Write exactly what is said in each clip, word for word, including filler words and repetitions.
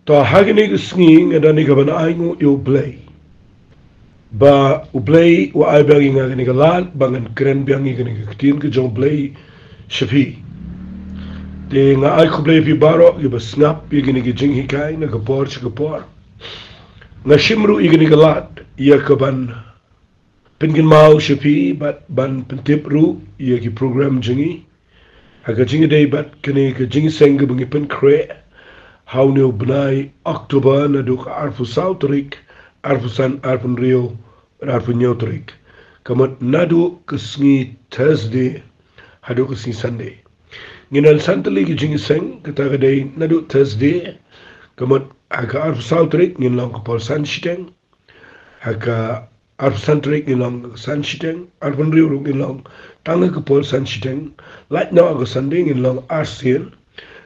To ha kane ka sngi nga don ïa ka ban ai nguh ïa U Blei. Ba U Blei u ai biang ïa nga kane ka lad ba ngan kren biang ïa kane ka ktien ka jong U Blei sha phi. Te nga ai khublei ïa phi baroh ïa ba sngap ïa kane ka jinghikai na ka por sha ka por. Nga shim ruh ïa kane ka lad ïa ka ban pynkynmaw sha phi bad ban pyntip ruh ïa ki program jong ngi. Ha ka jingïadei bad kane ka jingïaseng kaba ngi pynkhreh ha une u bnai October naduh ka arphew saw tarik, arphew san, arphew hynriew, arphew hynñiew tarik. Ka mut naduh ka sngi Thursday haduh ka sngi Sunday. Ngin don san tylli ki jingïaseng, kata ka dei naduh Thursday, ka mut ha ka arphew saw tarik ngin long ka por san shiteng. Ha ka arphew san tarik ngin long san shiteng, arphew hynriew ruh ngin long tang ha ka por san shiteng, lait noh ha ka Sunday ngin long arsien,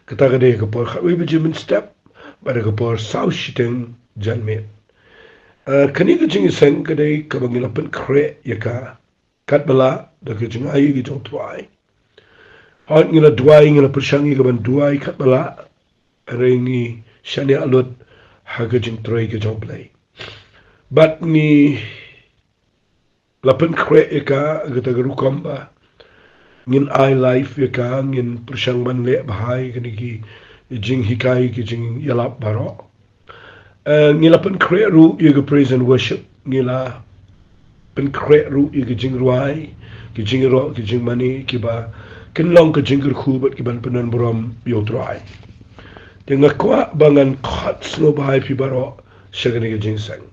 kata ka dei ha ka por khatwei baje mynstep bad ha ka por saw shiteng janmiet. Eh, kane ka jingïaseng ka dei kaba ngi la pynkhreh ïa ka katba lah da ka jingai ka jong U Trai. Hooid ngi la duwai, ngi la pyrshang ïa ka ban duwai katba lah, hynrei ngi shaniah lut ha ka jingtrei ka jong U Blei. Bad ngi la pynkhreh ïa ka ha kata ka rukom ba ngin ai live ïa ka, ngin pyrshang ban leh bha ïa kine ki jinghikai ki jingïalap baroh. Eh, ngi la pynkhreh ruh ïa ka praise and worship, ngi la pynkhreh ruh ïa ka jingrwai, ki jingïaroh, ki jingmane kiba kin long ka jingkyrkhu bad ki ban pyndonburom ïa U Trai. Te nga kwah ba ngan khot sngewbha ïa phi baroh sha kane ka jingïaseng.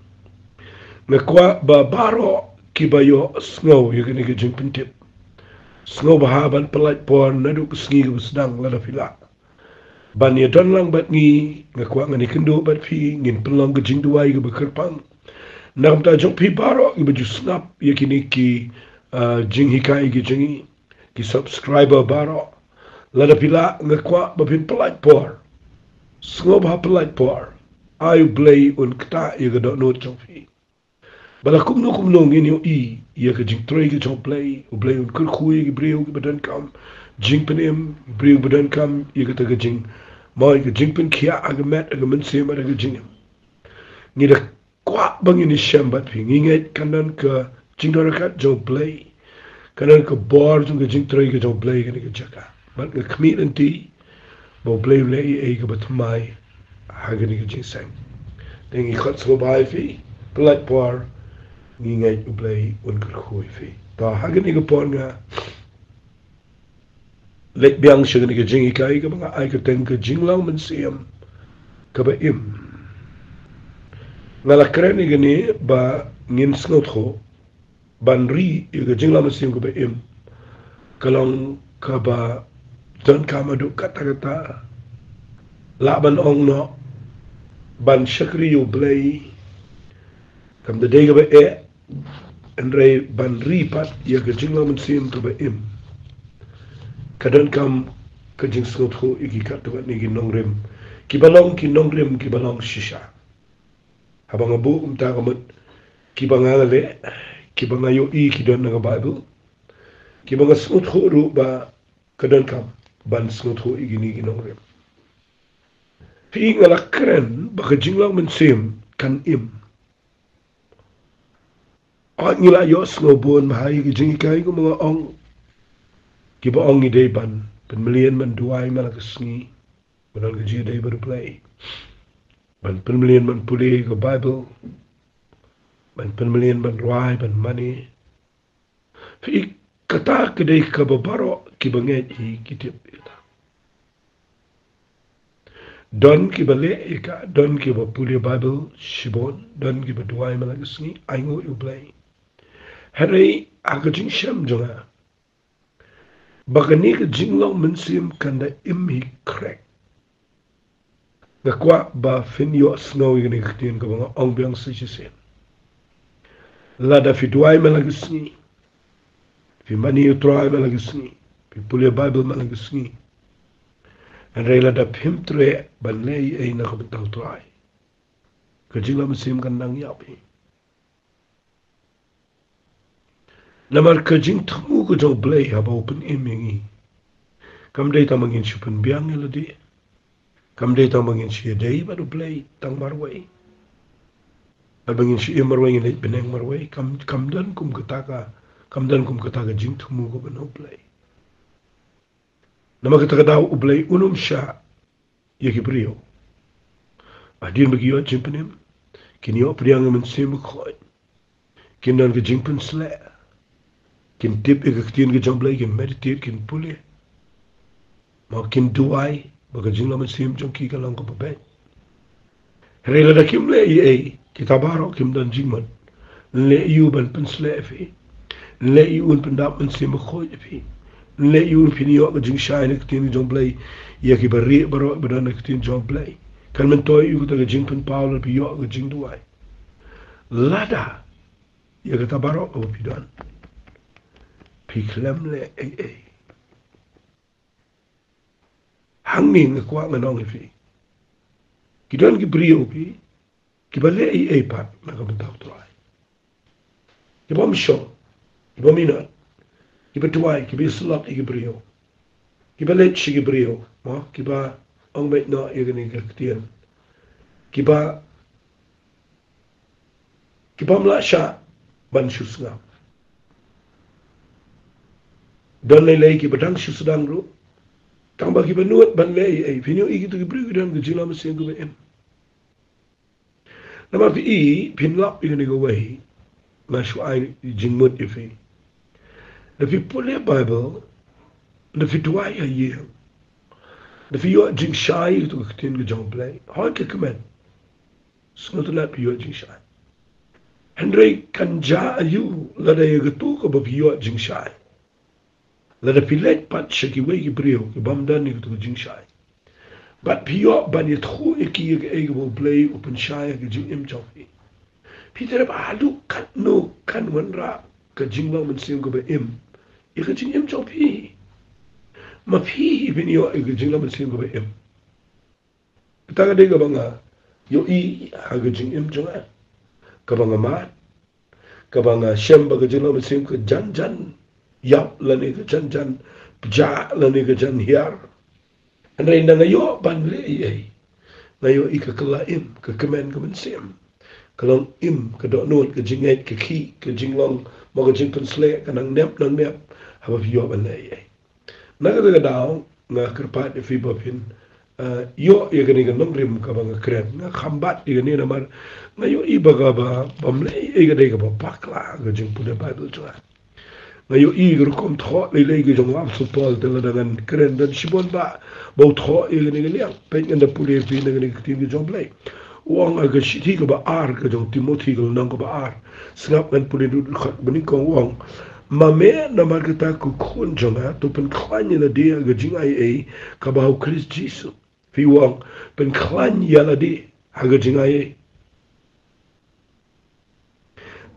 Nga kwah ba baroh kiba ïohsngew ïa kane ka jingpyntip, sngewbha ban pyllait por naduh ka sngi kaba sdang lada phi lah ban ïadon lang bad ngi. Nga kwah ngan ïakynduh bad phi, ngin pynlong ka jingduwai kaba kyrpang na ka bynta jong phi baroh kiba ju sngap ïa kine ki, ah, jinghikai ki jong ngi, ki subscriber baroh. Lada phi lah nga kwah ba phin pyllait por. Sngewbha pyllait por. Ai U Blei un ktah ïa ka dohnud jong phi. Ba la kumno kumno ngin ïohi ïa ka jingtrei ka jong U Blei, U Blei un kyrkhu ïa ki briew kiba donkam jingpynim, briew ba donkam ïa kata ka jing, mo, ïa ka jingpynkhiah ha ka met ha ka mynsiem ha ka jingim. Ngi da kwah ba ngin ïashem bad phi, ngi ngeit kan don ka jingdonkam jong U Blei, kan don ka bor jong ka jingtrei ka jong U Blei ha kane ka jaka. Bad nga khmih lynti ba U Blei u leh ei ei kaba thymmai ha kane ka jingïaseng. Te ngi khot sngewbha ïa phi, pyllait por, ngi ngeit U Blei un kyrkhu ïa phi. To ha kane ka por nga leit biang sha kane ka jinghikai kaba nga ai kyrteng ka jinglong mynsiem kaba im. Nga la kren ïa kane ba ngin sngewthuh ban ri ïa ka jinglong mynsiem kaba im ka long kaba donkam haduh katta katta, lah ban ong noh ban shakri ïa U Blei kam da dei kaba eh, hynrei ban ri pat ïa ka jinglong mynsiem kaba im ka donkam ka jingsngewthuh ïa ki katto katne ki nongrim kiba long ki nongrim kiba long shisha. Haba nga buh kumta ka mut kiba nga leh, kiba nga ïohi ki don na ka Baibl, kiba nga sngewthuh ruh ba ka donkam ban sngewthuh ïa kine ki nongrim. Phi, nga la kren ba ka jinglong mynsiem kan im. Hooid ngi la ïohsngew bun bha ïa ki jinghikai kumba nga ong, kiba ong ngi dei ban pynmlien ban duwai man la ka sngi, ban don ka jingïadei bad U Blei, ban pynmlien ban pule ka Baibl, ban pynmlien ban rwai ban mane. Phi, kata ka dei kaba baroh kiba ngeit hi ki tip ïa kata. Don kiba leh ïa ka, don kiba pule Baibl shibun, don kiba duwai man la ka sngi, ainguh ïa U Blei. Hynrei ha ka jingshem jong nga, ba kane ka jinglong mynsiem kan da im hi khreh. Nga kwah ba phin ïohsngew ïa kane ka ktien kaba nga ong biang sa shisien. Lada phi duwai man la ka sngi, phi mane ïa U Trai man la ka sngi, phi pule Baibl man la ka sngi, hynrei lada phim treh ban leh ei ei na ka bynta U Trai, ka jinglong mynsiem kan nang ïap hi. Namar ka jingthmu ka jong U Blei haba u pynim ïa ngi, kam dei tang ba ngin shu pynbiang ïa lade, Kam dei tang ba ngin shu ïadei bad U Blei tang marwei. Bad ba ngin shu im marwei, ngin leit bneng marwei. Kam, kam don kum kata ka, kam don kum kata ka jingthmu kaba na U Blei. Namar kata ka daw U Blei un ym shah ïa ki briew. Hadien ba ki ïoh jingpynim, kin ïoh pdiang ïa U Mynsiem Bakhuid. Kin don ka jingpynsleh. Kin tip ïa ka ktien ka jong U Blei, kin meditate, kin pule. Mo, kin duwai ba ka jinglong mynsiem jong ki kan long kaba beit. Hynrei lada kim leh ei ei, kita baroh kim don jingmut. Leh ïa u ban pynsleh ïa phi. Leh ïa u ban pyndap Mynsiem Bakhuid ïa phi. Leh ïa u phin ïoh ka jingshai na ka ktien jong U Blei ïa kiba rieh baroh ba don na ka ktien jong U Blei. Kan myntoi ïa u kata ka jingpynpaw lada phi ïoh ka jingduwai. Lada ïa kata baroh kaba phi don, phi khlem leh ei ei, hangne nga kwah ngan ong ïa phi, ki don ki briew phi kiba leh ei ei pat na ka bynta U Trai. Ki bym shong, ki bym minot, kiba duwai, kiba ïasyllok ïa ki briew, kiba leit sha ki briew, mo, kiba ong beit noh ïa kane ka ktien, kiba, ki bym lah shah ban shu sngap. Don lei lei kiba dang shu sdang ruh, tang ba kiba nud ban leh ei ei. Phin ïohi kito ki briew ki don ka jinglong mynsiem kaba im. Namar phi i, phin lap ïa kane kawei, nga shu ai jingmut ïa phi. Da phi pule Baibl, da phi duwai ha ïing, da phi ïoh jingshai ïa kito ka ktien ka jong U Blei, hooid ka kmen. Sngewtynnat phi ïoh jingshai. Hynrei kan jia aïu lada ïa kato kaba phi ïoh jingshai, lada phi leit pat sha kiwei ki briew ki bym don ïa kato ka jingshai, bad phi ïoh ban ïathuh ïa ki ïa kaei kaba U Blei u pynshai ha ka jingim jong phi? Phi te ba haduh katno kan wanrah ka jinglong mynsiem kaba im ïa ka jingim jong phi? Ma phi hi phin ïoh ïa ka jinglong mynsiem kaba im. Kata ka dei kaba nga ïohi ha ka jingim jong nga, kaba nga mad, kaba nga shem ba ka jinglong mynsiem ka jan jan ïap lane ka jan jan pjah lane ka jan hiar. Hynrei ynda nga ïoh ban leh ei ei, nga ïohi ka kylla im, ka kmen ka mynsiem, ka long im, ka dohnud, ka jingngeit, ka khih, ka jinglong, mo, ka jingpynsleh, ka nang nep nang nep haba phi ïoh ban leh ei ei. Na kata ka daw nga kyrpad ïa phi ba phin, eh, ïoh ïa kane ka nongrim kaba nga kren. Nga khambat ïa kane namar nga ïohi ba kaba, bym leh ei ei ka dei kaba bakla ha ka jingpule Baibl jong nga. Nga ïohi ka rukom thoh lei lei ka jong u Apostol Paul, te lada ngan kren, don shibun ba, ba u thoh ïa kane ka liang. Peit, ngan da pule ïa phi na kane ka ktien ka jong U Blei. U ong ha ka shithi kaba ar ka jong u Timothi, ka lynnong kaba ar. Sngap, ngan pule dkhot ba nyngkong, u ong: Ma me, namar kata, ko khun jong nga, to pynkhlaiñ ïa lade ha ka jingaiei kaba ha u Khrist Jisu. Phi, u ong pynkhlaiñ ïa lade ha ka jingaiei.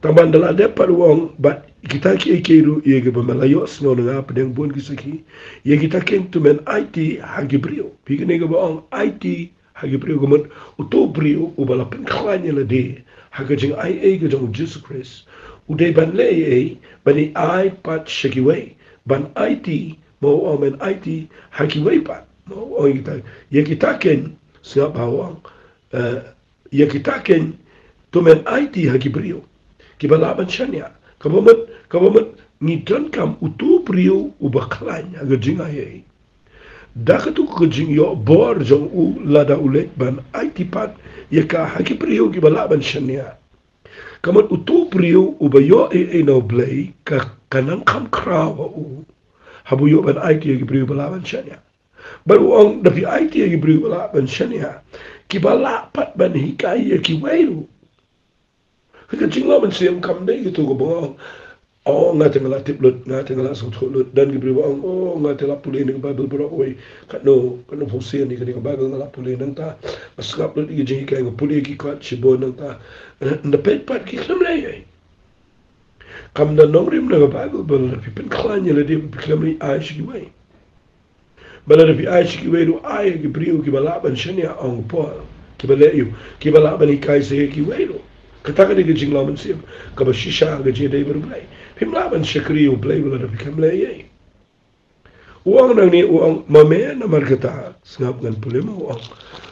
Tang ban da la dep pat, u ong: Bad kita kiei kiei ruh ïa kiba me la ïohsngew na nga hapdeng bun ki sakhi, ïa kita keiñ to men aiti ha ki briew. Phi, kane kaba ong aiti ha ki briew, ka mut uto u briew uba la pynkhlaiñ ïa lade ha ka jingaiei ka jong u Jisu Khrist, u dei ban leh ei ei? Ban ïai ai pat sha kiwei, ban aiti, mo, u ong men aiti ha kiwei pat, mo, u ong ïa kita, ïa kita keiñ, sngap ba u ong, eh, ïa kita keiñ to men aiti ha ki briew kiba lah ban shaniah. Kaba mut, kaba mut ngi donkam uto u briew uba khlaiñ ha ka jingaiei, da kato ka jingïoh bor jong u, lada u leit ban aiti pat ïa ka ha ki briew kiba lah ban shaniah, ka mut uto u briew uba ïoh ei ei na U Blei, ka, ka nang kham khraw ha u haba u ïoh ban aiti ïa ki briew ba lah ban shaniah. Bad u ong, da phi aiti ïa ki briew ba lah ban shaniah, kiba lah pat ban hikai ïa kiwei ruh. Ka jinglong mynsiem kam dei kito kaba ong, oh, nga te nga la tip lut, nga te nga la sngewthuh lut. Don ki briew ba ong, oh, nga te la pule ïa kane ka Baibl baroh kawei. Katno, katno phew sien ïa kane ka Baibl nga la pule, nangta nga sngap lut ïa ki jinghikai, nga pule ïa ki kot shibun, nangta, eh, ynda peit pat ki khlem leh ei ei. Kam da nongrim na ka Baibl ba lada phi pynkhlaiñ ïa lade, phi khlem leit ai sha kiwei. Ba lada phi ai sha kiwei ruh, ai ïa ki briew kiba lah ban shaniah, ong u Paul, kiba leh ïa u, kiba lah ban hikai sa ïa kiwei ruh. Kata ka dei ka jinglong mynsiem kaba shisha, ka jingïadei bad U Blei. Phim lah ban shakri ïa U Blei ba lada phi khlem leh ei ei. U ong nangne, u ong, ma me namar kata, sngap ngan pule mo, u ong,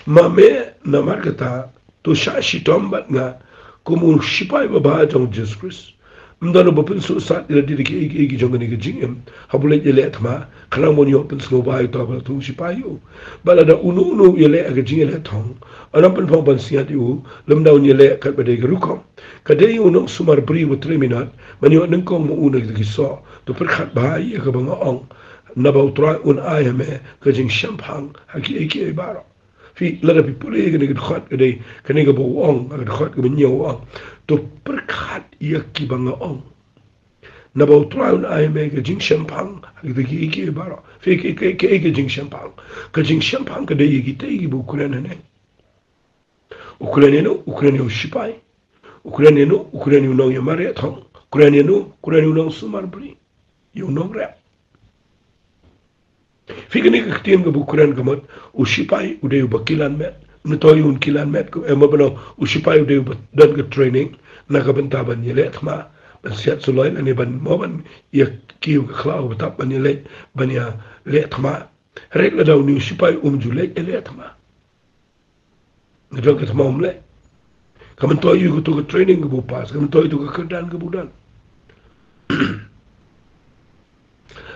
ma me namar kata, to shah shitom bad nga kum u shipai babha jong Jisu Khrist. Ym don uba pynsuhsat ïa lade da kiei kiei ki jong kane ka jingim. Haba u leit ïaleh thma, khnang ban ïoh pynsngewbha ïa uta uba la thung shipai ïa u. Bad lada uno uno u ïaleh ha ka jingïaleh thong, ym pynphong ban siat ïa u, lymda un ïaleh katba dei ka rukom. Ka dei u nongsumar briew uba trei minot ban ïoh nyngkong ma u na kita ki soh. To pyrkhat bha ïa kaba nga ong. Naba U Trai un ai ha me ka jingshemphang ha kiei kiei baroh. Phi, lada phi pule ïa kane ka dkhot, ka dei kane kaba u ong, ka dkhot kaba hynñiew u ong, to pyrkhat ïa kiba nga ong. Naba U Trai un ai ha me ka jingshemphang ha kita kiei kiei baroh. Phi, kiei kiei kiei ka jingshemphang? Ka jingshemphang ka dei ïa kita kiba u kren hangne. U kren ïa no, u kren ïa u shipai. U kren ïa no, u kren ïa u nongïamareh thong. U kren ïa no, u kren ïa u nongsumar briew, ïa u nongrep. Phi, kane ka ktien kaba u kren ka mut u shipai u dei uba kilan met. Ngi to ïa un kilan met, ka, eh, ma bano, u shipai u dei uba don ka training na ka bynta ban ïaleh thma, ban siat suloi, lane ban mo ban ïa kiew ka khlaw ba tap ban ïaleh, ban ïaleh thma. Hynrei lada une u shipai um ju leit ïaleh thma, nga jong ka thma um leh. Ka myntoi ïa kato ka training kaba u pass, ka myntoi ïa kato ka kyrdan kaba u don.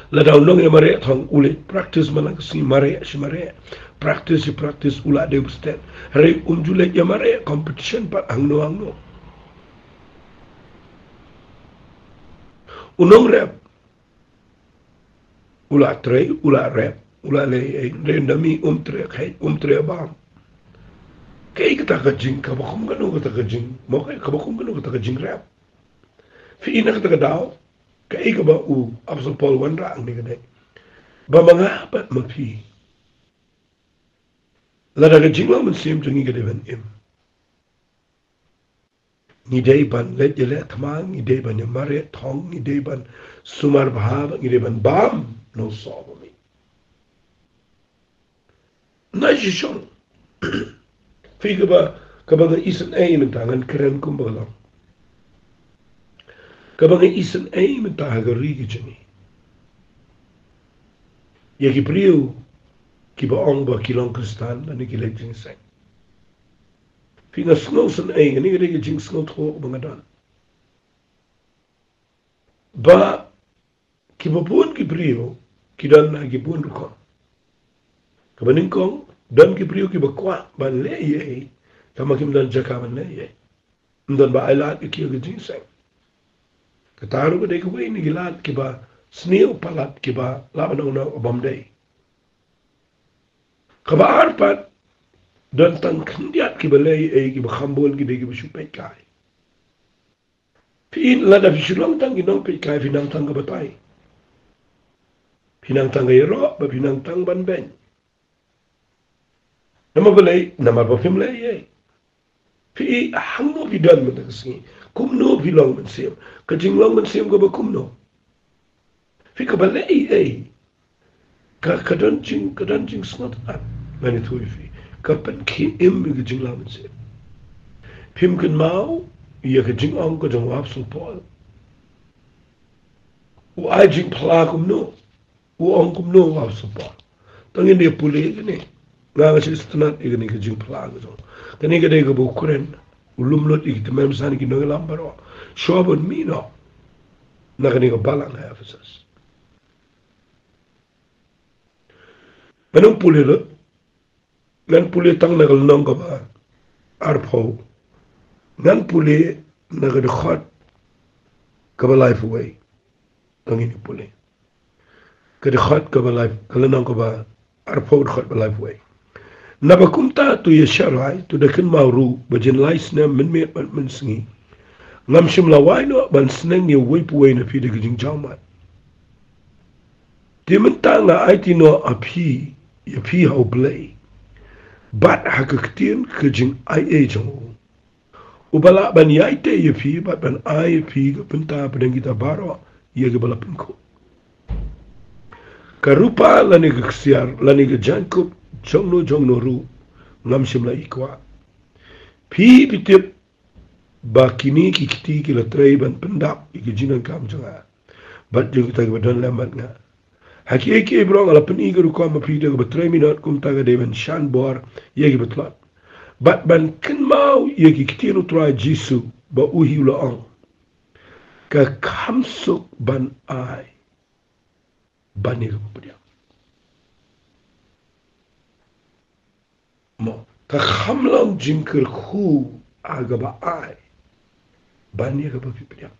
Lada u nongïamareh thong u leit practice man la ka sngi, mareh shi mareh, practice shi practice, u lah dei uba stet. Hynrei um ju leit ïamareh competition pat hangno hangno. U nongrep u lah trei, u lah rep, u lah leh ei ei, hynrei ynda mih um treh kheit, um treh bam. Kaei kata ka jing, kaba kum kano kata ka jing, mo, kaei kaba kum kano kata ka jingrep? Phi, na kata ka daw, kaei kaba u Apostol Paul wanrah hangne ka dei ba ma nga bad ma phi, lada ka jinglong mynsiem jong ngi ka dei ban im, ngi dei ban leit ïaleh thma, ngi dei ban ïamareh thong, ngi dei ban sumar bha, ngi dei ban bam na u soh ba mih. Na shisha, phi, kaba, kaba nga isynei mynta, ngan kren kumba ka long. Kaba nga isynei mynta ha ka ri ka jong ngi ïa ki briew kiba ong ba ki long Khristan lane ki leit jingïaseng. Phi, nga sngewsynei, kane ka dei ka jingsngewthuh ba nga don, ba kiba bun ki briew ki don ha ki bun rukom. Kaba nyngkong, don ki briew kiba kwah ban leh ei ei, tangba kim don jaka ban leh ei ei. Ym don ba ai lad ïa ki ha ka jingïaseng. Kata ruh ka dei kawei na ki lad kiba sniew palat, kiba lah ban ong na ka bym dei. Kaba ar pat, don tang khyndiat kiba leh ei ei, kiba kham bun, ki dei kiba shu peitkai. Phi, lada phi shu long tang ki nongpeitkai, phi nang tang ka batai, phi nang tang ka ïaroh, bad phi nang tang ban beiñ. Namar balei? Namar ba phim leh ei ei. Phi, hangno phi don mynta ka sngi? Kumno phi long mynsiem? Ka jinglong mynsiem kaba kumno? Phi, kaba leh ei ei, ka, ka don jing, ka don jingsngewtynnat. Ngan ïathuh ïa phi, ka pynkhie im ïa ka jinglong mynsiem. Phim kynmaw ïa ka jingong ka jong u Apostol Paul? U ai jingphla kumno? U ong kumno u Apostol Paul? To ngin ïa pule kane. Nga, nga sngewtynnat ïa kane ka jingphla ka jong u. Kane ka dei kaba u kren, u lum lut ïa ki tymmen basan, ki nongïalam baroh, shuwa ban mih noh na kane ka balang ha Ephesus. Ngan ym pule lut, ngan pule tang na ka lynnong kaba arphew. Ngan pule na ka dkhot kaba laiphew wei. To ngin ïa pule. Ka dkhot kaba lai, ka lynnong kaba arphew, dkhot ba laiphew wei. Naba kumta to ïasharai, to da kynmaw ruh ba jin lai snem mynmiet bad mynsngi ngam shym la wai noh ban sneng ïa uwei pa uwei na phi da ka jingjawmat. Te mynta nga aiti noh ha phi, ïa phi ha U Blei, bad ha ka ktien ka jingaiei jong u, uba lah ban ïai teh ïa phi bad ban ai ïa phi ka bynta hapdeng kita baroh ïa kiba la pynkhuid. Ka rupa lane ka ksiar lane ka jaiñkup jongno jongno ruh ngam shym la i kwah. Phi, phi tip ba kine ki kti ki la trei ban pyndap ïa ka jingdonkam jong nga bad jong kita kiba don lem bad nga. Ha kiei kiei baroh nga la pyni ka rukom ma phi da kaba trei minot, kumta ka dei ban shan bor ïa ki batlot bad ban kynmaw ïa ki ktien U Trai Jisu ba u hi u la ong, ka kham suk ban ai ban ïa kaba pdiang. Mo, ka kham long jingkyrkhu ha kaba ai ban ïa kaba pdiang.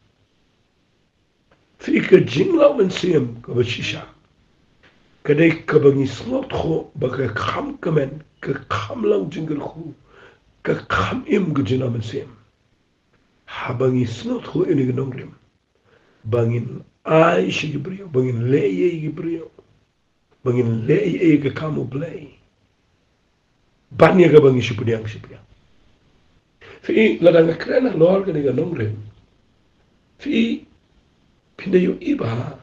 Phi, ka jinglong mynsiem kaba shisha ka dei kaba ngi sngewthuh ba ka kham kmen, ka kham long jingkyrkhu, ka kham im ka jinglong mynsiem. Haba ngi sngewthuh ïa kane ka nongrim ba ngin ai sha ki briew, ba ngin leh ïa ki briew, ba ngin leh ïa ka kam U Blei ban ïa kaba ngi shu pdiang, shu pdiang. Phi, lada nga kren halor kane ka nongrim, phi, phin da ïohi ba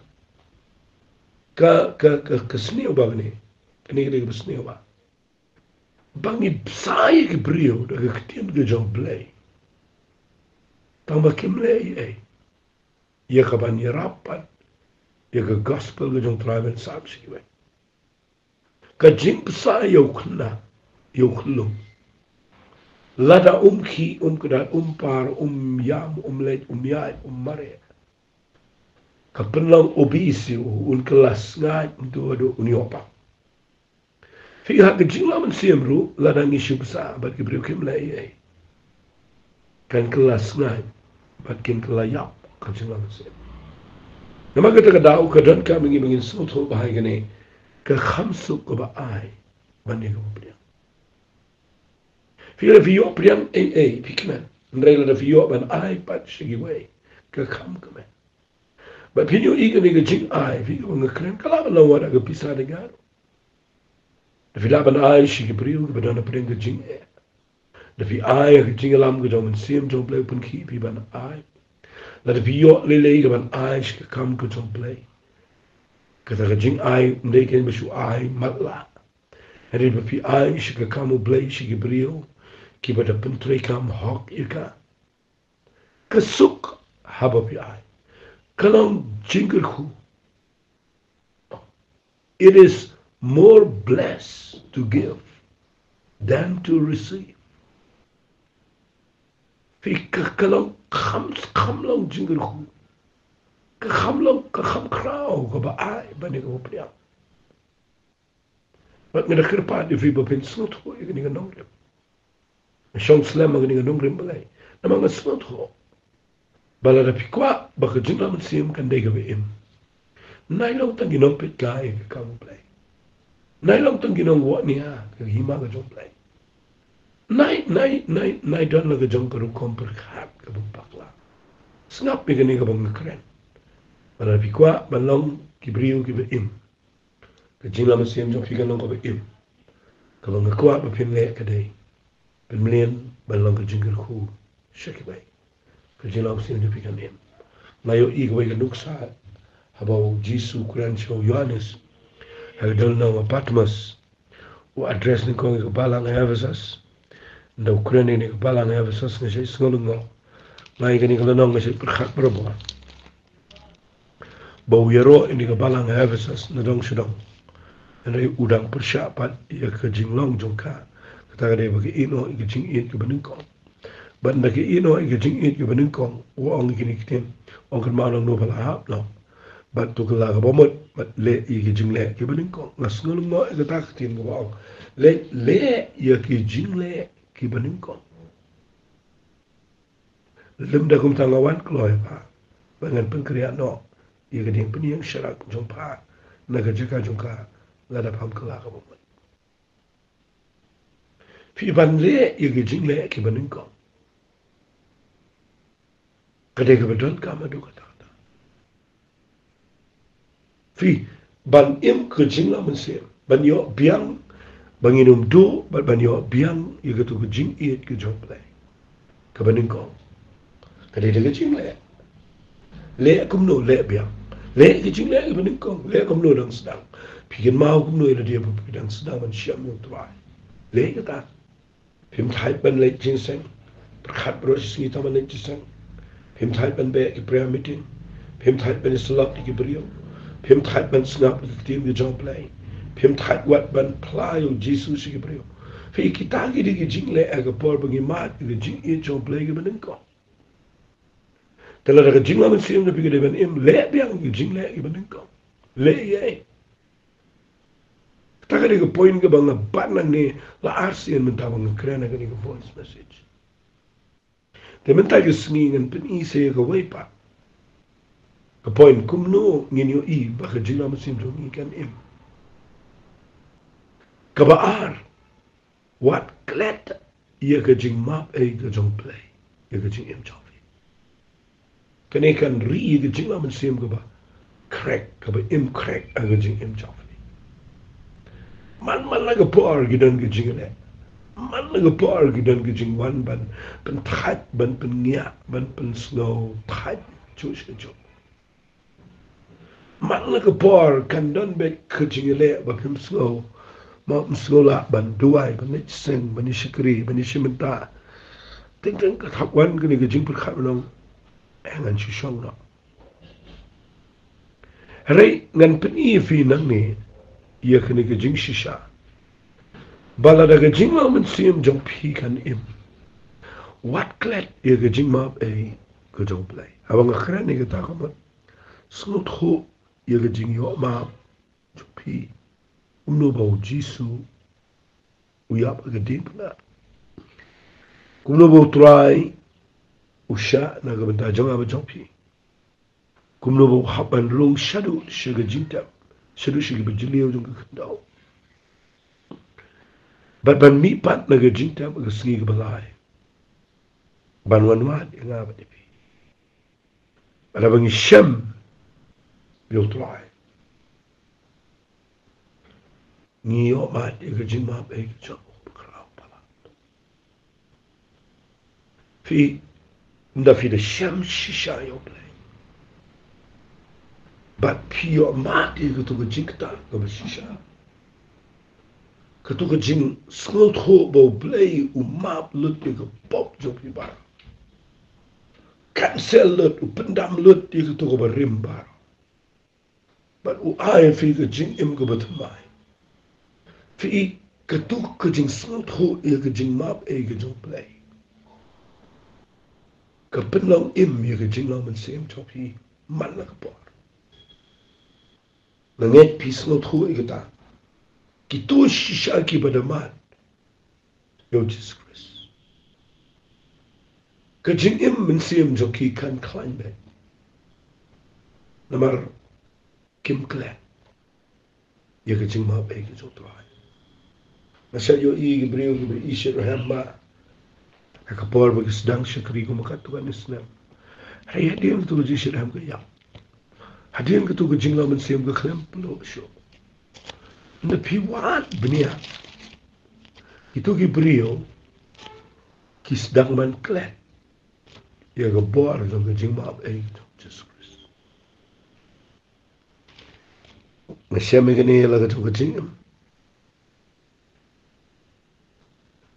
ka, ka, ka, ka sniew ba kane, kane ka dei kaba sniew ba ba ngi bsa ïa ki briew da ka ktien ka jong U Blei, tang ba kim leh ei ei ïa ka ban ïarap pat ïa ka gospel ka jong U Trai ban sam sha kiwei. Ka jingbsa ïa u khynnah, ïa u khyllung, lada um khih, um kdad, um par, um ïam, um leit, um ïaid, um mareh, ka pynlong obese ïa u, un kylla sngaid, un duh haduh un ïoh pang. Phi, ha ka jinglong mynsiem ruh, lada ngi shu bsa bad ki briew kim leh ei ei, kan kylla sngaid bad kin kylla ïap ka jinglong mynsiem. Namar kata ka daw ka donkam ïa ngi ba ngin sngewthuh ba ha kane ka kham suk kaba ai ban ïa kaba pdiang. Phi, lada phi ïoh pdiang ei ei, phi kmen. Hynrei lada phi ïoh ban ai pat sha kiwei, ka kham kmen. Bad phin ïohi kane ka jingai, phi, kaba nga kren, ka lah ban long wat ha ka pisa dang ïar. Da phi lah ban ai sha ki briew kiba don hapdeng ka jingeh. Da phi ai ha ka jingïalam ka jong u Mynsiem jong U Blei, u pynkhih ïa phi ban ai. Lada phi ïoh lei lei ka ban ai sha ka kam ka jong U Blei, kata ka jingai ym dei kein ba shu ai matlah. Hynrei ba phi ai sha ka kam U Blei, sha ki briew kiba da pyntreikam hok ïa ka. Ka suk haba phi ai, ka long jingkyrkhu. It is more blessed to give than to receive. Phi, ka, ka long kham, kham long jingkyrkhu, ka kham long, ka kham khraw kaba ai ban ïa kaba pdiang. Bad nga da kyrpad ïa phi ba phin sngewthuh ïa kane ka nongrim. Shong slem ha kane ka nongrim balei? Namar nga sngewthuh ba lada phi kwah ba ka jinglong mynsiem kan dei kaba im, nai long tang ki nongpeitkai ïa ka kam U Blei. Nai long tang ki nongwahnia ïa ka hima ka jong U Blei. Nai, nai, nai, nai don la ka jong ka rukom pyrkhat kaba bakla. Sngap ïa kane kaba nga kren. Ba lada phi kwah ban long ki briew kiba im, ka jinglong mynsiem jong phi kan long kaba im. Kaba nga kwah ba phin leh ka dei pynmlien ban long ka jingkyrkhu sha kiwei. Ka jinglong mynsiem jong phi kan im. Nga ïohi kawei ka nuksa haba u Jisu u kren sha u Ïohannes ha ka dewlynnong Patmos. U address nyngkong ïa ka balang Ephesus. Ynda u kren ïa kane ka balang Ephesus, nga shait sngew lyngngoh. Nga ïa kane ka lynnong nga shait pyrkhat barabor. Ba u ïaroh ïa kane ka balang Ephesus na dong sha dong. Hynrei u dang pyrshah pat ïa ka jinglong jong ka. Kata ka dei ba ka ïehnoh ïa ka jingïeit kaba nyngkong. Bad ynda ka ïehnoh ïa ka jingïeit kaba nyngkong, u ong ïa kine ki ktien, ong, kynmaw nangno ba la hap noh. Bad to kylla kaba mut, bad leh ïa ki jingleh kiba nyngkong. Nga sngew lyngngoh ïa kata ka ktien kaba ong, leh, leh ïa ki jingleh kiba nyngkong. Lymda kumta nga wan kloi, Kpa, ba ngan pynkynriah noh ïa ka diengpynïeng sharak jong Kpa na ka jaka jong ka, lada Pham kylla kaba mut. Phi, ban leh ïa ki jingleh kiba nyngkong, ka dei kaba donkam haduh katta katta. Phi, ban im ka jinglong mynsiem, ban ïoh biang, ba ngin ym duh, bad ban ïoh biang ïa kato ka jingïeit ka jong U Blei kaba nyngkong, ka dei da ka jingleh. Leh kumno? Leh biang. Leh ka jingleh kaba nyngkong, leh kumno? Dang sdang. Phi kynmaw kumno ïa lade ba phi dang sdang ban shem ïa U Trai? Leh kata. Phim thait ban leit jingïaseng, pyrkhat baroh shi sngi tang ban leit jingïaseng. Phim thait ban beh ki prayer meeting. Phim thait ban ïasyllok ïa ki briew. Phim thait ban sngap ïa ka ktien ka jong U Blei. Phim thait wat ban phla ïa U Jisu sha ki briew. Phi, kita ki dei ki jingleh ha ka por ba ngi mad ïa ka jingïeit jong U Blei kaba nyngkong. Te lada ka jinglong mynsiem jong phi ka dei ban im, leh biang ïa ka jingleh kaba nyngkong. Leh ïa. Kata ka dei ka point kaba nga bat nangne la ar sien mynta ba nga kren ha kane ka voice message. Te mynta ka sngi ngan pyni sa ïa kawei pat ka point, kumno ngin ïohi ba ka jinglong mynsiem jong ngi kan im. Kaba ar, wat klet ïa ka jingmap ei ka jong U Blei ïa ka jingim jong phi. Kane kan ri ïa ka jinglong mynsiem kaba khreh, kaba im khreh ha ka jingim jong phi. Man man la ka por ki don ka jingleh. Man la ka por ki don ka jingwan ban pynthait, ban pynngiah, ban pynsngew thait juh sha juh. Man la ka por kan don beit ka jingleh ba phim sngew, ma phim sngew lah ban duwai, ban leit seng, ban ïa shakri, ban ïa shim bynta. Teng teng ka thap wan kane ka jingpyrkhat ban ong, eh, ngan shu shong noh. Hynrei ngan pyni ïa phi nangne ïa kane ka jingshisha ba lada ka jinglong mynsiem jong phi kan im, wat klet ïa ka jingmap ei ka jong U Blei. Haba nga kren ïa kata ka mut, sngewthuh ïa ka jingïoh map jong phi. Kumno ba U Jisu u ïap ha ka diengphna. Kumno ba U Trai u shah na ka bynta jong nga bad jong phi. Kumno ba u hap ban rung shaduh sha ka jingtep, shaduh sha ki bajylliew jong ka khyndew, bad ban mihpat na ka jingtep ha ka sngi kaba lai, ban wan wad ïa nga bad ïa phi. Bad haba ngi shem ïa U Trai, ngi ïoh mad ïa ka jingmap ei ka jong U Bakhraw Palat. Phi, ynda phi da shem shisha ïa U Blei bad phi ïoh mad ïa kato ka jingktah kaba shisha, kato ka jingsngewthuh ba U Blei u map lut ïa ka pop jong phi baroh, cancel lut, u pyndam lut ïa kato kaba rim baroh, bad u ai ïa phi ka jingim kaba thymmai. Phi, kato ka jingsngewthuh ïa ka jingmap ei ka jong U Blei ka pynlong im ïa ka jinglong mynsiem jong phi man la ka por. Nga ngeit phi sngewthuh ïa kata. Kito shisha kiba da mad ïa U Jisu Khrist, ka jingim mynsiem jong ki kan khlaiñ beit, namar kim klet ïa ka jingmap ei ka jong U Trai. Nga shait ïohi ïa ki briew kiba i shitrhem bha ha ka por ba ki sdang shakri kum katto katne snem. Hynrei hadien kato ka jingshitrhem ka ïap, hadien kato ka jinglong mynsiem ka khlem pynlong shuh. Ynda phi wad bniah, kito ki briew ki sdang ban klet ïa ka bor jong ka jingmap ei jong U Jisu Khrist. Nga shem ïa kane la ka jong ka jingim.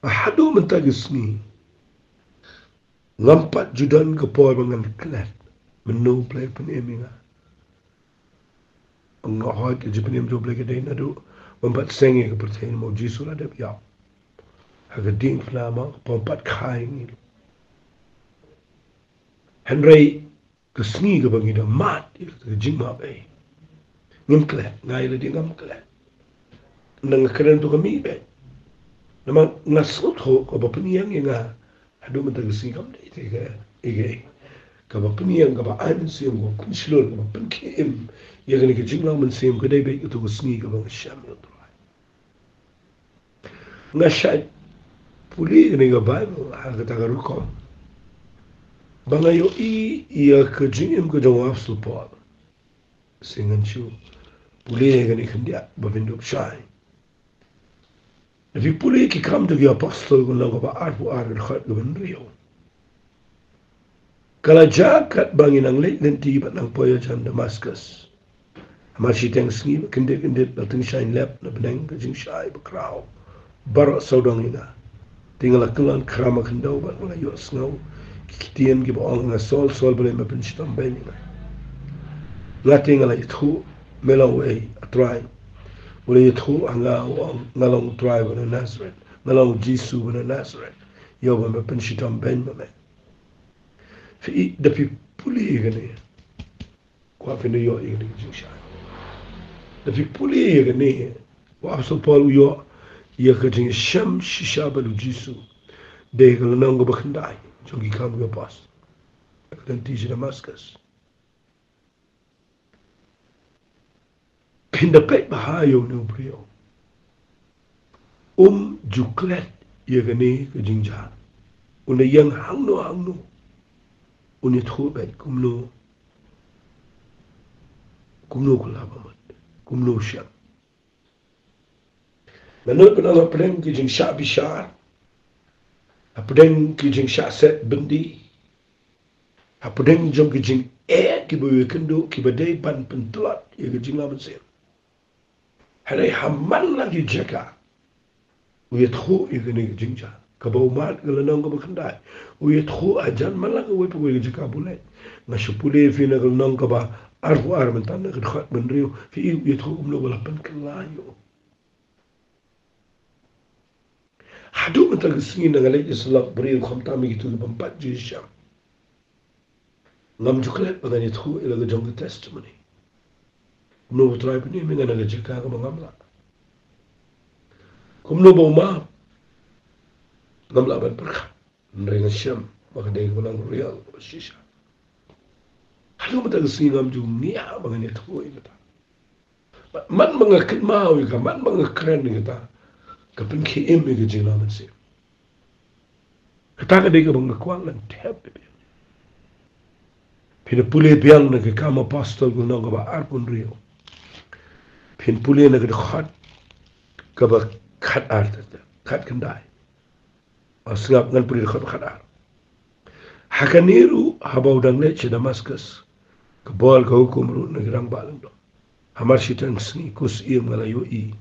Haduh mynta ka sngi ngam pat ju don ka por ba ngan klet mynno U Blei u pynim ïa nga. Nga hoi ka jingpynim jong U Blei ka dei naduh ban pat seng ïa ka pyrthei, namar U Jisu la dep ïap ha ka diengphna, ma ka por pat kha ïa ngi. Hynrei ka sngi kaba ngi da mad ïa ka jingmap ei, ngim klet, nga ïa lade ngam klet. Nga kren to ka mih beit, namar nga sngewthuh kaba pynïeng ïa nga haduh mynta ka sngi kam dei te ka, ïa ka, kaba pynïeng, kaba ai mynsiem, kaba pynshlur, kaba pynkhie im ïa kane ka jinglong mynsiem ka dei beit kato ka sngi kaba nga shem ïa U Trai. Nga shait pule kane ka Baibl ha kata ka rukom ba nga ïohi ïa ka jingim ka jong u Apostol Paul. Shisha ngan shu pule ïa kane khyndiat ba phin dup shai. Lada phi pule Ki Kam jong ki Apostol, ka lynnong kaba arphew ar, ka dkhot kaba hynriew. Ka la jia katba ngi nang leit lynti bad nang poi hajan Damaskus. Namar shiteng sngi ba kyndit kyndit la tyngshaiñ lep na bneng ka jingshai bakhraw baroh sawdong ïa nga. Te nga la kyllon khram ha khyndew bad nga la ïohsngew ki ktien kiba ong ïa nga, Saul, Saul, balei me pynshitom beiñ ïa nga? Nga te nga la ïathuh Me long uei, a Trai? U la ïathuh ha nga, u ong, nga long u Trai ba na Nasareth, nga long u Jisu ba na Nasareth. Ïoh ba me pynshitom beiñ ma me. Phi i, da phi pule ïa kane, kwah phin da ïoh ïa kane ka jingshai. Da phi pule ïa kane, u Apostol Paul u ïoh ïa ka jingshem shisha bad u Jisu. Dei ka lynnong kaba khyndai jong Ki Kam ki Apostol, ka lynti sha Damascus. Phin da peit bha ïa une u briew. Um ju klet ïa kane ka jingjia. Un da ïeng hangno hangno. Un ïathuh beit kumno, kumno ka la ba mut, kumno u shem. Nga nud ban ong hapdeng ki jingshah bishar, hapdeng ki jingshah set byndi, hapdeng jong ki jingeh kiba u ïakynduh kiba dei ban pyntlot ïa ka jinglong mynsiem. Hynrei ha man la ki jaka u ïathuh ïa kane ka jingjia. Kaba u mad ka lynnong kaba khyndai, u ïathuh hajan man la kawei pa kawei ka jaka ba u leit. Nga shu pule ïa phi na ka lynnong kaba arphew ar mynta na ka dkhot ba hynriew, phi i u ïathuh kumno ba la pynkylla ïa u. Haduh mynta ka sngi na nga leit ïasyllok briew khamtam ïa kito ki bym pat ju ïashem. Ngam ju klet ba ngan ïathuh ïa la ka jong ka testimony. Kumno ba u Trai u pynim ïa nga na ka jaka kaba ngam lah. Kumno ba u map, ngam lah ban pyrkhat. Hynrei nga shem ba ka dei kaba long real, kaba shisha. Haduh mynta ka sngi ngam ju ngiah ba ngan ïathuh ïa kata. Man ba nga kynmaw ïa ka, man ba nga kren ïa kata, ka pynkhie im ïa ka jinglong mynsiem. Kata ka dei kaba nga kwah ngan thep ïa phi. Phin da pule biang na Ki Kam Apostol ka lynnong kaba arphew hynriew. Phin pule na ka dkhot kaba khatar, khatkhyndai. Sngap, ngan pule dkhot ba khatar. Ha kane ruh, haba u dang leit sha Damascus, ka bor ka hukum ruh na ki rangbah lyngdoh. Hamar shiteng sngi, khusyiem, nga la ïohi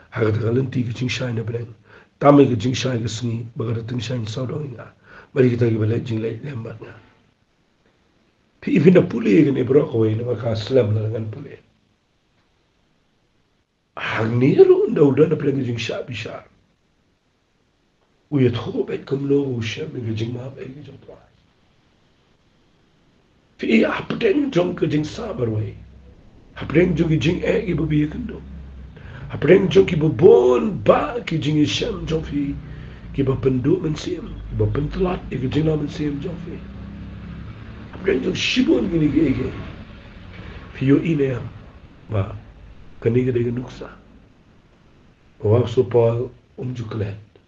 ha kata ka lynti ka jingshai na bneng. Tam ïa ka jingshai ka sngi, ba ka da tyngshaiñ sawdong ïa nga bad ïa kita kiba leit jingleit lem bad nga. Phi i, phin da pule ïa kane baroh kawei namar ka slem lada ngan pule. Hangne ruh ynda u don hapdeng ka jingshah bishar, u ïathuh beit kumno u shem ïa ka jingmap ei ka jong u Trai. Phi i, hapdeng jong ka jingsah marwei, hapdeng jong ki jingeh kiba phi ïakynduh, hapdeng jong kiba bun bah ki jingïashem jong phi kiba pynduh mynsiem, kiba pyntlot ïa ka jinglong mynsiem jong phi, hapdeng jong shibun kine kiei kiei, phi ïohi ne em ba kane ka dei ka nuksa ba u Apostol Paul um ju klet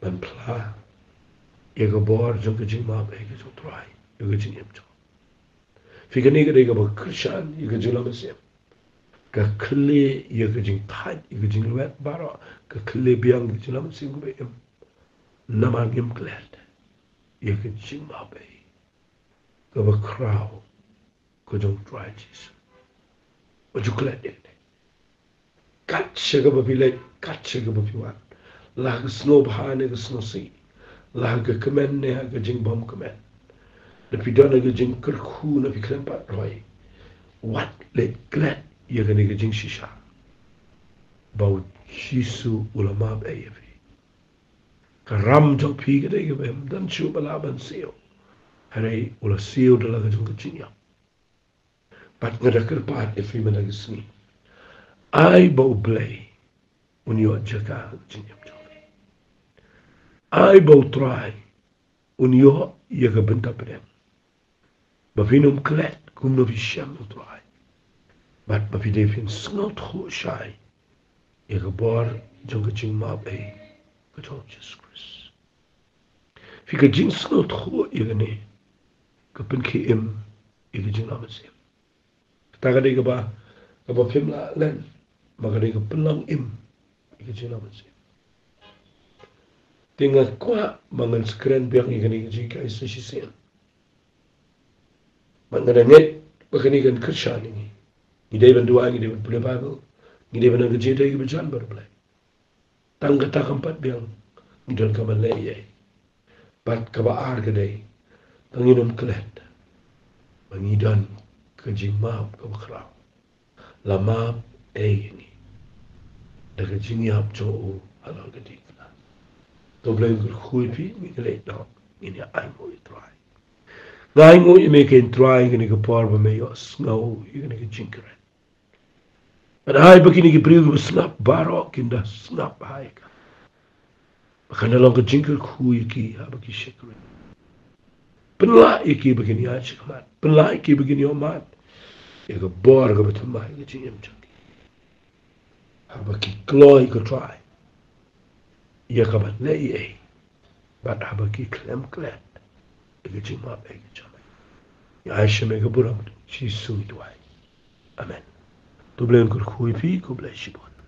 ban phla ïa ka bor jong ka jingmap ei ka jong u Trai ïa ka jingim jong u? Phi, kane ka dei kaba kyrshan ïa ka jinglong mynsiem. Ka kylli ïa ka jingthait, ïa ka jinglwet baroh, ka kylli biang ïa ka jinglong mynsiem kaba im. Namar ngim klet ïa ka jingmap ei kaba khraw ka jong u Trai Jisu. Wat ju klet ïa kane. Kat sha kaba phi leit, kat sha kaba phi wan, la ha ka sngewbha ne ka sngewsih, la ha ka kmen ne ha ka jingbymkmen, ne phi don ha ka jingkyrkhu ne phi khlem pat roi, wat leit klet ïa kane ka jingshisha ba u Jisu u la map ei ïa phi. Ka ram jong phi ka dei kaba ym don shuh ba lah ban siew, hynrei u la siew da la ka jong ka jingïap. Bad nga da kyrpad ïa phi mynta ka sngi, ai ba U Blei un ïoh jaka ha ka jingim jong phi. Ai ba U Trai un ïoh ïa ka bynta pdeng, ba phin ym klet kumno phi shem U Trai, bad ba phi dei phin sngewthuh shai ïa ka bor jong ka jingmap ei ka jong U Jisu Khrist. Phi, ka jingsngewthuh ïa kane ka pynkhie im ïa ka jinglong mynsiem. Kata ka dei kaba, kaba phim lah len, ba ka dei ka pynlong im ïa ka jinglong mynsiem. Te nga kwah ba ngan sa kren biang ïa kane ka jinghikai sa shisien. Bad nga da ngeit ba kane kan kyrshan ïa ngi. Ngi dei ban duwai, ngi dei ban pule Baibl, ngi dei ban don ka jingïadei kaba jan bad U Blei. Tang kata kam pat biang, ngi don kaba leh ei. Bad kaba ar ka dei, ka ngin ym klet ba ngi don ka jingmap kaba khraw. la map ei ïa ngi da ka jingïap jong u halor ka diengphna. To Blei un kyrkhu ïa phi, ngi leit noh, ngin ïa ainguh ïa u Trai. Nga ainguh ïa me ko Trai, ïa kane ka por ba me ïohsngew ïa kane ka jingkren. Bad ai ba kine ki briew kiba sngap baroh kin da sngap ha ka, ba kan da long ka jingkyrkhu ïa ki haba ki shakri. Pynlah ïa ki ba kin ïaid shakhmat, pynlah ïa ki ba kin ïohmad ïa ka bor kaba thymmai, ïa ka jingim jong ki. Haba ki kloi, ko Trai, ïa kaba leh ei ei, bad haba ki khlem klet ïa ka jingmap ei ei ka jong me. Ngi ai sha me ka burom, Jisu ngi duwai. Amen. To Blei un kyrkhu ïa phi, khublei shibun.